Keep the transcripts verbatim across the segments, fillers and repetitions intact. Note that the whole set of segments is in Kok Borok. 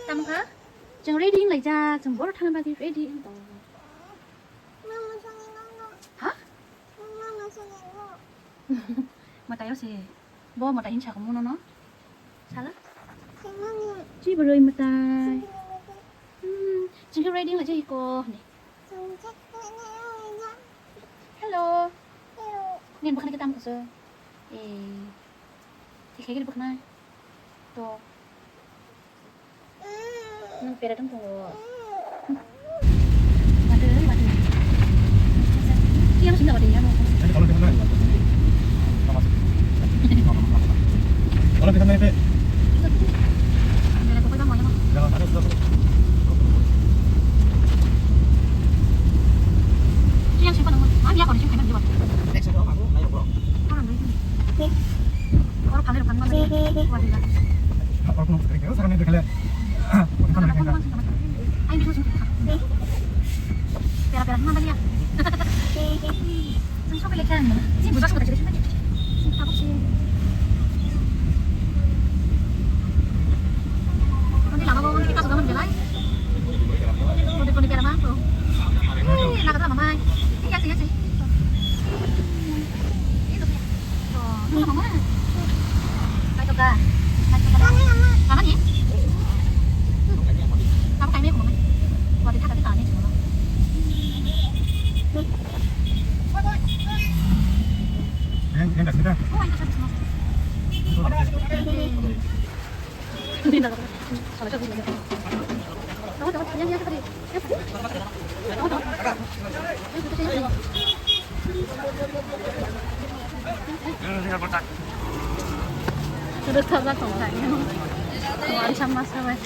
Tamo kha? Chwng ready wng laijak, chwng boro thangna bagwi ready wng tongo. Ha? Mwtai o se. Bo mwtai hinwi sakhumu nono. Sala? Chini bwrwi mwtai. Hmm, chwng khe ready wng laijak iko hwnwi. Hello. Nini bwkhani khe tamo khe se? Eh. Thik khe bwkhnai. To. Nwng pera tong tongo. Mate, mate. Iya, masih nggak mate, ya, mau. Kalau kita naik, Dek. Ada apa, Bang, mau, ya, Bang? Jangan, ada sudah. Iya, siapa nama? Ah, iya, kalau di sini, Bang, di bawah. Next, ada apa, Bang? Ayo, bro. Orang dari sini. Orang kali depan, Bang, tadi. Wah, tidak. Apa, Bang? Sekarang ini, sekarang ini, kalian. Ay, hindi ko sumagot. Pera-pera naman ba niya? Saan siya pala kaya? Hindi, butas mo kasi. Tapos siya. Hindi lang ako, hindi ka sugaman bilay. Hindi, hindi pera man to. Ay, nakatama, mamay. Hindi, sige, sige. Ito, sige. Oh, ano ka? Ano ni? Ako kayo may kumamay. Wala ka kita ni chuma. Yang yang dah kita. Oh, ang kasar chuma. Hindi na. Salah siya. Tama, tama, yan, yan, yan. Rwkthajak tongthai. Wansa masa bai.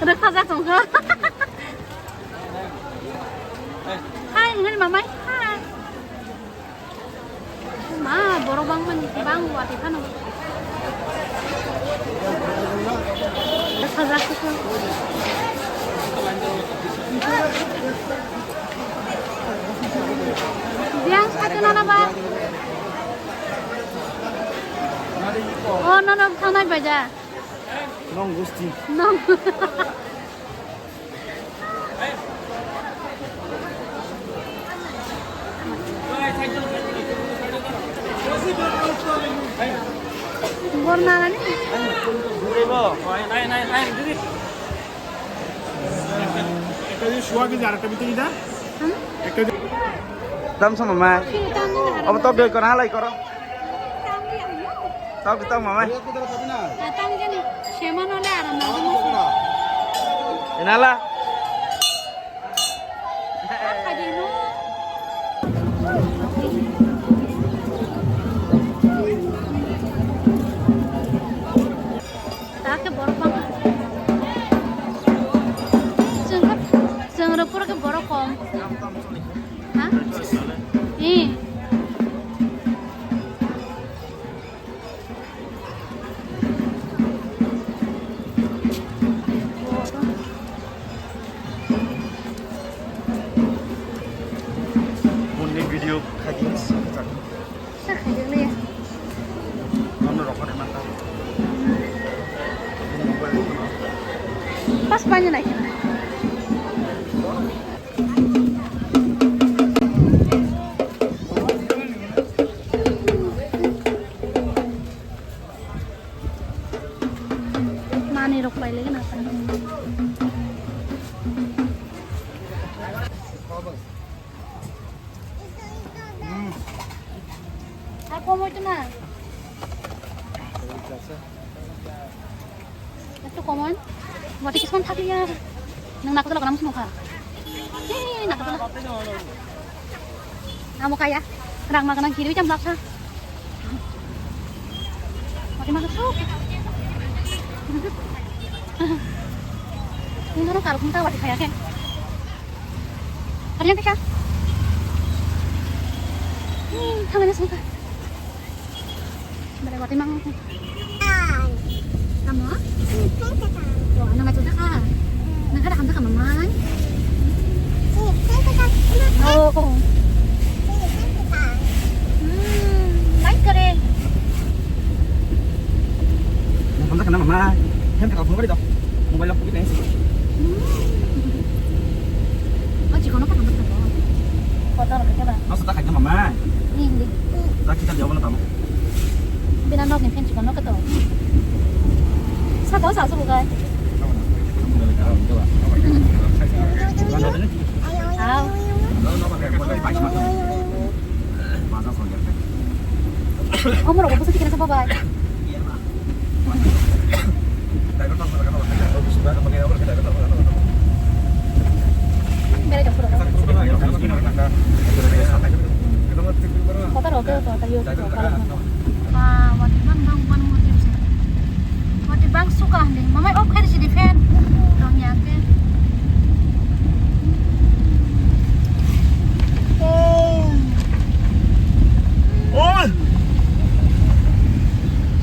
Rwkthajak tongkha. Hai, hai, mamai, hai. Ma, borok bangmani, bang watwi phano. Sajak khe. Biyang sate nana ba. Oh, nono thanai baja. Nong gusti. Nong. Bornalani? Tam sama mai. Obo tok doi kora halai koro. Tok di tok mamai. Tang jani, seman ole aram nang. Inala. Tate borok bang. Chwng khe, chwng rok pura khe borok kom. Ha? Ee. Monni video khaidi. Sa khaidi le. Nono rokore mata. Pas banyak naik. Mani rok pai lagi nasa. Ako mo itu na. Ektu common. Wati kisman thakliya. Nang nakotola kanam sumokha. Hei, nakotola. Amo kaya. Rang makanang kiri jam laksa. Wati makan sok. Ini orang kalau kita wati kaya kan. Kalian bisa. Hmm, tangannya sumokha. Bale wati mang. Kamu? Wah, nama juga kah? Nah, ada kamu kamu mang. Oh, oh. Mobile lock, kita ini sih. Oh, chikon apa nampak tuh? Kotor ke ba? Masa tak kagak mama? Ini. Tak kita jawab lah tamu. Bina nok ni pen chikon nok to. Sa to sa su bukai. Au. Omor ko busa chikon sa babai. Kota roke kota yo kota pala. Ah, wati bang bang bang mo tip se. Wati bang suka hande. Mama off khai si di fan. Dong ya ke. Oi.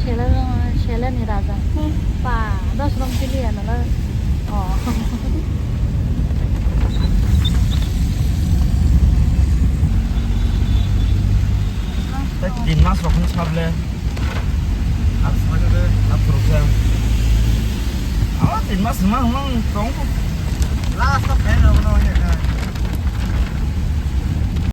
Sela, sela ni raja. Pa, dos rong pili ya nala. Oh. Tei tin mas rok ni sable. Ang sable de, ang puruk ya. Aw, tin mas ma mang tong. Last of hand, no, no, no.